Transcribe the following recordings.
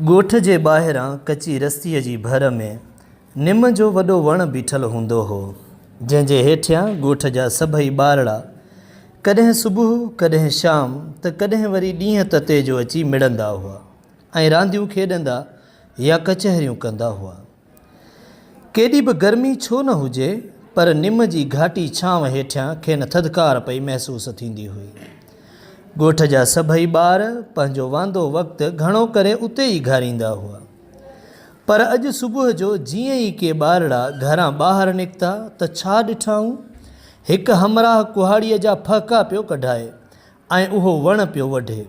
ڳوٺ جي ٻاهران ڪچي رستي جي ڀر ۾ نم جو وڏو وڻ بيٺل هوندو هو، جنهن جي هيٺيان ڳوٺ جا سڀئي ٻارڙا ڪڏهن صبح، ڪڏهن شام ته ڪڏهن وري ڏينهن تتي جو اچي مڙندا هئا ۽ رانديون کيڏندا يا ڪچهريون ڪندا هئا. ڪيڏي به گرمي ڇو نه هجي، پر نم جي گهاٽي ڇانو هيٺيان کين ٿڌڪار پئي محسوس ٿيندي هئي. ڳوٺ جا سڀئي ٻار پنهنجو واندو وقت گهڻو ڪري اتي ئي گهاريندا هئا. پر اڄ صبح جو جيئن ئي ڪي ٻارڙا گهران ٻاهر نڪتا ته ڇا ڏٺائون؟ هڪ همراهه ڪهاڙيء جا ڦهڪا پيو ڪڍائي ۽ اهو وڻ پيو وڍي.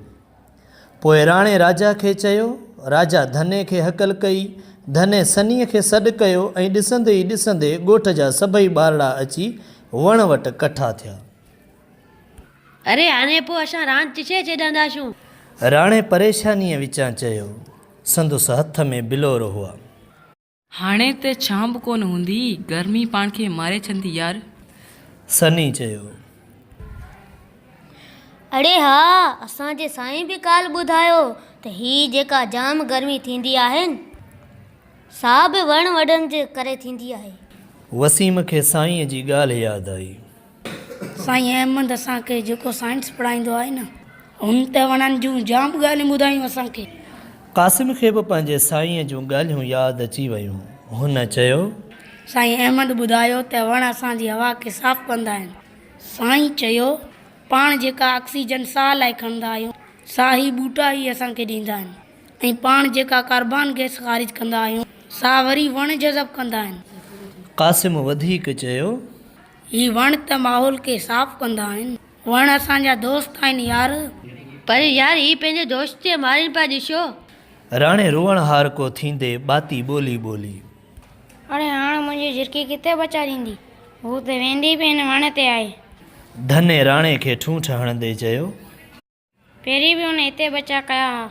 پوء راڻي راجا کي چيو. راجا ڌني کي هڪل ڪئي. ڌني سنيء کي سڏ ڪيو ۽ ڏسندي ئي ڏسندي ڳوٺ جا سڀئي ٻارڙا اچي وڻ وٽ ڪٺا ٿيا. اري هاڻي پوء اسان راند ڪٿي کيڏنداسون؟ راڻي پريشانيء وچان چيو. سندس هٿ ۾ بلور هئا. هاڻي ته ڇانو به ڪونه هوندي، گرمي پاڻ کي ماري ڇڏندي يار. سني چيو. اڙي ها، اسان جي سائين به ڪالهه ٻڌايو ته هي جيڪا جام گرمي ٿيندي آهي سا به وڻ وڍڻ جي ڪري ٿيندي آهي. وسيم کي سائينء جي ڳالهه ياد آئي. سائين احمد اسان کي جيڪو سائنس پڙهائيندو آهي نه هن ته وڻن جون جام ڳالهيون ٻڌايون اسان کي. قاسم کي به پنهنجي سائينء جون ڳالهيون ياد اچي ويون. هن چيو. سائين احمد ٻڌايو ته وڻ اسان جي هوا کي صاف ڪندا آهن. سائين چيو، پاڻ جيڪا آڪسيجن ساهه لاء کڻندا آهيون سا هي ٻوٽا ئي اسان کي ڏيندا آهن ۽ پاڻ جيڪا ڪاربان گئس خارج ڪندا آهيون سا وري وڻ جذب ڪندا آهن. قاسم وڌيڪ چيو. هي وڻ ته ماحول کي صاف ڪندا آهن. وڻ اسان جا دوست آهن يار. پر يار هي پنهنجي دوست کي مارين پيا ڏسو. راڻي روئڻهارڪو ٿيندي ٻاتي ٻولي ٻولي. اڙي هاڻ منهنجي جهرڪي ڪٿي بچا ڏيندي. هو ته ويندي به هن وڻ تي آهي. ڌني راڻي کي ٺونٺ هڻندي چيو. پهرين به هن هتي ٻچا ڪيا ها.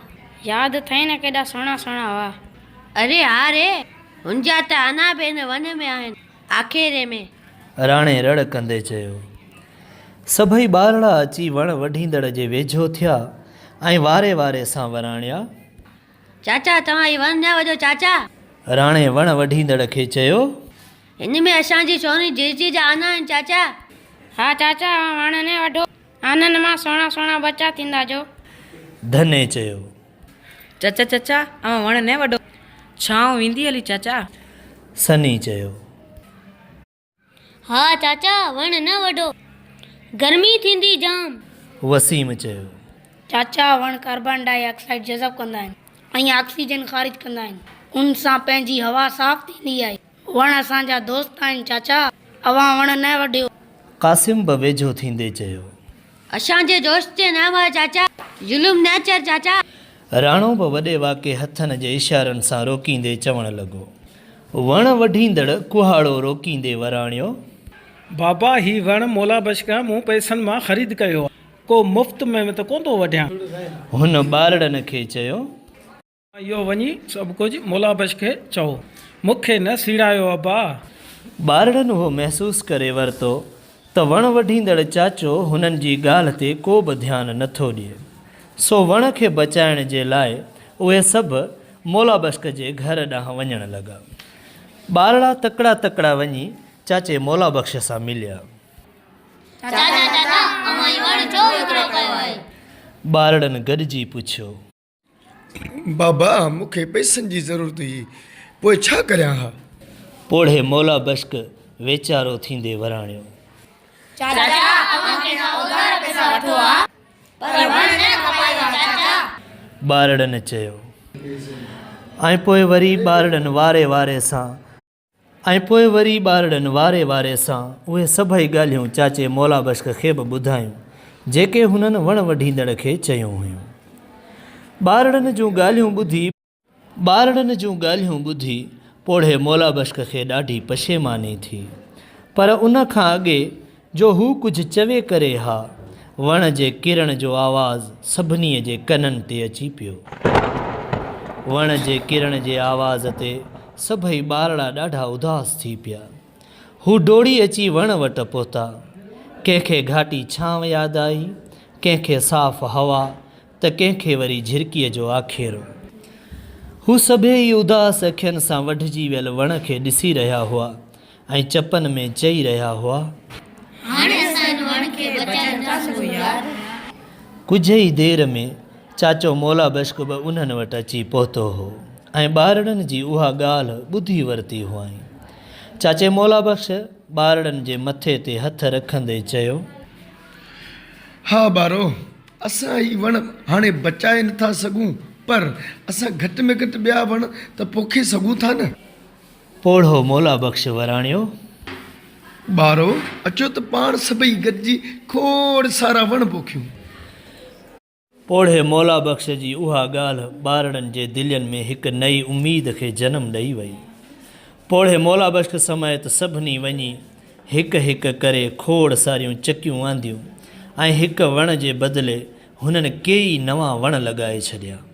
ياد اٿئي نه ڪيڏا سهڻا سهڻا هئا. اري ها ري، هن جا ته آنا به هن ون ۾ آهن، آکيري ۾. راڻي رڙ ڪندي چيو. سڀئي ٻارڙا اچي وڻ وڍيندڙ جي ويجهو ٿيا ۽ واري واري سان وراڻيا. چاچا توهان هي وڻ نه وڍو چاچا. راڻي وڻ وڍيندڙ کي چيو. هن ۾ اسان جي سهڻي جهرڪي جا آنا آهن چاچا. ها چاچا اوهان وڻ نه وڍو. آنن مان سهڻا سهڻا ٻچا ٿيندا جو. ڌني چيو. چچا چچا اوهان وڻ نه وڍو. ڇانو ويندي هلي چاچا. سني چيو. ها چاچا وڻ نه وڍو. گرمي ٿيندي جام. وسيم چيو. چاچا وڻ ڪاربان ڊاء آڪسائيڊ جذب ڪندا آهن ۽ آڪسيجن خارج ڪندا آهن. ان سان پنهنجي هوا صاف ٿيندي آهي. وڻ اسان جا دوست آهن چاچا، اوهان وڻ نه وڍيو. قاسم به ويجهو ٿيندي چيو. اسان جي دوست تي نه مار چاچا، ظلم نه ڪر چاچا. راڻو به وڏي واڪي هٿن جي اشارن سان روڪيندي چوڻ لڳو. وڻ وڍيندڙ ڪهاڙو روڪيندي وراڻيو. بابا هي وڻ مولا بخش کان مون پئسن مان خريد ڪيو آهي، ڪو مفت ۾ ته ڪونه ٿو وڍيان. هن ٻارڙن کي چيو. اهو وڃي سڀ ڪجهه مولا بخش کي چئو. مون کي نه سيڙايو ابا. ٻارڙن اهو محسوس ڪري ورتو ته وڻ وڍيندڙ چاچو هنن جي ڳالهه تي ڪو به ڌيان نه ٿو ڏئي. سو وڻ کي بچائڻ جي لاء اهي سڀ مولا بخش جي گهر ڏانهن وڃڻ لڳا. ٻارڙا تڪڙا تڪڙا وڃي چاچي مولا بخش سان مليا. چاچا چاچا اوهان هي وڻ ڇو وڪرو ڪيو آهي؟ ٻارڙن گڏجي پڇيو. بابا مون کي پئسن جي ضرورت هئي، پوء ڇا ڪريان ها؟ پوڙهي مولا بشڪ ويچارو ٿيندي وراڻيو. چاچا اوهان ڪنهن کان اوڌارا پئسا وٺو ها، پر وڻ نه کپايو ها چاچا. ٻارڙن چيو. ۽ پوء وري ٻارڙن واري واري سان. ۽ پوء وري ٻارڙن واري واري سان اهي سڀئي ڳالهيون چاچي مولا بخش کي به ٻڌايون، جيڪي هنن وڻ وڍيندڙ کي چيون هيون. ٻارڙن جون ڳالهيون ٻڌي. ٻارڙن جون ڳالهيون ٻڌي پوڙهي مولا بخش کي ڏاڍي پشيماني ٿي. پر ان کان اڳي جو هو ڪجهه چوي ڪري ها، وڻ جي ڪرڻ جو آواز سڀنيء جي ڪنن تي اچي پيو. وڻ جي ڪرڻ جي آواز تي سڀئي ٻارڙا ڏاڍا اداس ٿي پيا. هو ڊوڙي اچي وڻ وٽ پهتا. ڪنهن کي گهاٽي ڇانو ياد آئي، ڪنهن کي صاف هوا ته ڪنهن کي وري جهرڪيء جو آکيرو. هو سڀيئي اداس اکين سان وڍجي ويل وڻ کي ڏسي رهيا هئا ۽ چپن ۾ چئي رهيا هئا. هاڻي اسان هن وڻ کي بچائي نٿا سگهون يار. ڪجهه ئي دير ۾ چاچو مولا بشڪ به انهن وٽ اچي پهتو هو ۽ ٻارڙن جي اها ڳالهه ٻڌي ورتي هئائين. چاچي مولا بخش ٻارڙن جي مٿي تي هٿ رکندي چيو. ها ٻارو! اسان هي وڻ هاڻي بچائي نه ٿا سگهون پر اسان گهٽ ۾ گهٽ ٻيا وڻ ته پوکي سگهون ٿا نه. پوڙهو مولا بخش وراڻيو. ٻارو! اچو ته پاڻ سڀئي گڏجي کوڙ سارا وڻ پوکيون. پوڙهي مولا بخش جي اها ڳالهه ٻارڙن جي دلين ۾ هڪ نئين اميد کي جنم ڏئي وئي. پوڙهي مولا بخش سميت سڀني وڃي هڪ هڪ ڪري کوڙ ساريون چڪيون آنديون ۽ هڪ وڻ جي بدلي هنن ڪيئي نوان وڻ لڳائي ڇڏيا.